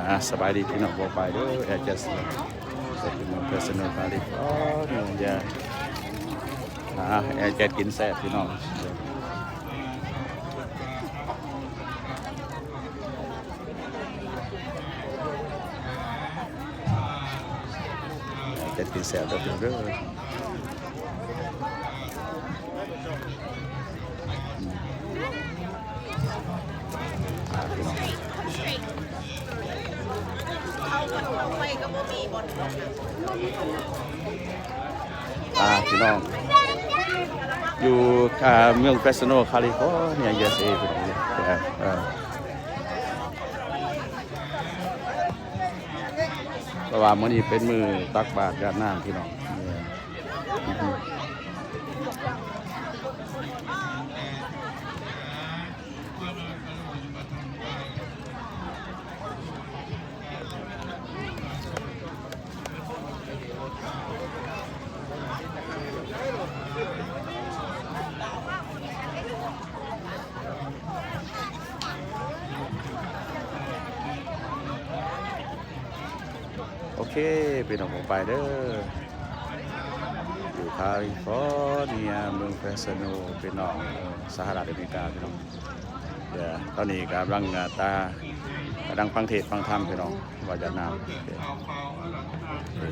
ອ່າ ສະບາຍດີພີ່ນ້ອງປ້ອງປາຍເດີ ແອແຈັດ ເປັນເມືອງເພຣສໂນ ຄາລິຟອນເນຍ ອ່າ ແອແຈັດກິນແຊບພີ່ນ້ອງ ແອແຈັດກິນແຊບເດີພີ່ນ້ອງເດີ. ອ່າ ພີ່ນ້ອງ ອ່າ ພີ່ນ້ອງ ຢູ່ ອ່າ ເມືອງເຟຣສໂນ ຄາລິຟອເນຍ ຢູເອສເອ ພີ່ນ້ອງ ເອີ ເອີ ເພາະວ່າມື້ນີ້ເປັນມື້ຕັກບາດຢາດນ້ຳ ພີ່ນ້ອງ. ໂອເຄ ພີ່ນ້ອງ ຜົມໄປເດີ ຢູ່ຄາລິຟອເນຍ ເມືອງເຟຣສໂນ ພີ່ນ້ອງ ເອີ ສະຫະລັດອາເມລິກາ ພີ່ນ້ອງ. ເອີ ຕອນນີ້ກຳລັງ ອ່າ ຕາ ກຳລັງຟັງເທດຟັງທຳ ພີ່ນ້ອງ ວ່າຢາດນ້ຳ ເອີ.